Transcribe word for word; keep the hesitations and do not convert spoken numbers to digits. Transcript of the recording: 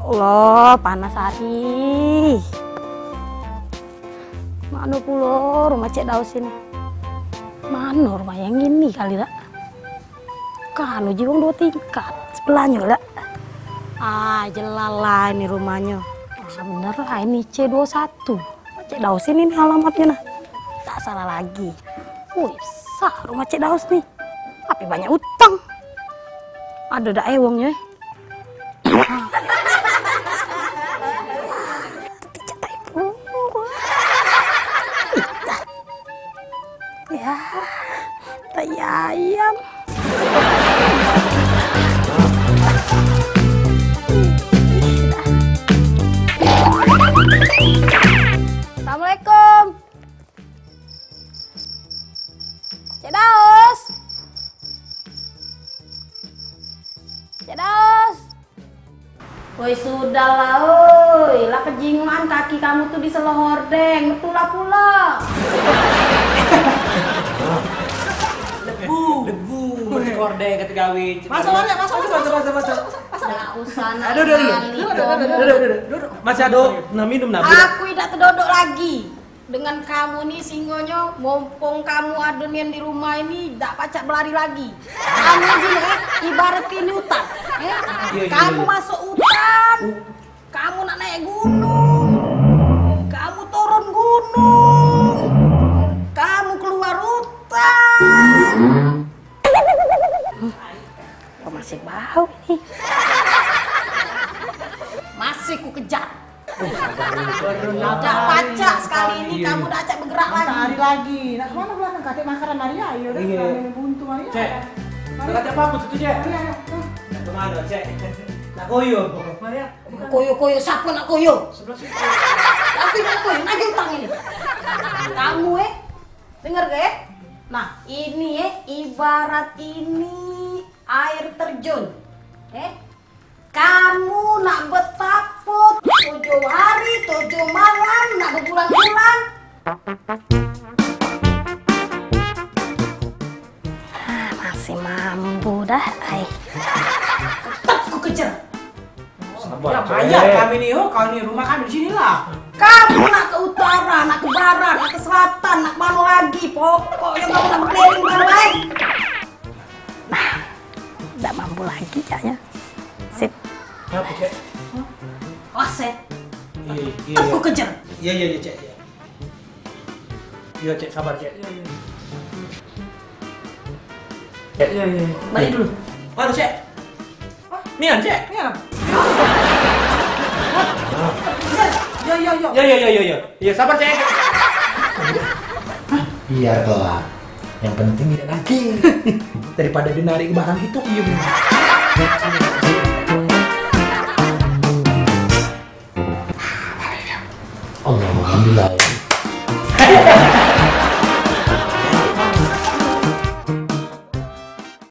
Allah, panas hari. Mano pulo rumah Cek Daus ini? Mano rumah yang ini kali dak? Kan uji wong duo tingkat, sebelahnyo dak? Ah, jelas lah ini rumahnyo. Ah, bener lah, ini C duo satu. Cek Daus ini nih alamatnyo nah. Tak salah lagi. Wih, besak rumah Cek Daus nih. Tapi banyak utang. Ado dak e wongnyo, eh? Ya, tai ayam. Assalamualaikum. Cek Daus. Cek Daus. Woi, sudahlah, oi. Lah kejingoan kaki kamu tuh di selo hordeng. Metulah pulo. Debu. Debu. Hordeng kata gawe. Masuk, masuk, masuk, masuk, masuk, masuk, masuk. Dak usah nak. Aduh, aduh, aduh. Duduk, duduk, duduk, duduk, duduk. Masih ado nah minum nah. Aku idak tedodok lagi. Dengan kamu nih singonyo, mumpung kamu ado nian di rumah ini, dak pacak belari lagi. Kamu ini, eh, ibarat ke ini utan, eh. Iya, iya, kamu iya. Masuk utan, u- kamu nak naik gunung, kamu turun gunung, kamu keluar utan. Kok masih bau ini? Masih ku kejar. Dak pacak sekali ini kamu dak pacak bergerak lagi. Hari lagi. Nak kemana belakang? Katik makanan Maria, iyo dah. Iya. Buntu Maria. Cek. Maria. Ada apa tuh, Cek? Maria, ayo. Nak kemana, Cek? Nak koyo. Maria. Koyo-koyo, siapa nak koyo? Sebelah situ. Tapi nak koyo, nagih utang ini. Kamu, eh, denger gak, eh? Nah, ini, eh, ibarat ini air terjun. Eh? Kamu nak betaput tujuh hari, tujuh malam, nak bebulan-bulan. Ah, masih mampu dah, ai. Tetep ku kejar. Sabar, ya, Cek. Bayar kami ni, oh, kau ni rumah kami di sini lah. Kamu nak ke utara, nak ke barat, nak ke selatan, nak ke mano lagi? Pokoknya kamu nak berkeliling mano bae. Nah, dak mampu lagi kayaknya. Sip. Kenapa, Cek? Awas, eh. Iya, iya. Tetep ku kejar. Iya, iya, iya, Cek. Iya. Iya, Cek, sabar, Cek. Iya, iya. Cek. Iya, iya, iya. Balik dulu. Mana, Cek? Hah? Nian, Cek? Nian. Iya, iya, iya, iya. Iya, iya, iya, iya, iya. Iya, sabar, Cek. Biar kelak. Yang penting tidak nagih. Daripada dia narik barang itu. Iya, benar. Allah, alhamdulillah.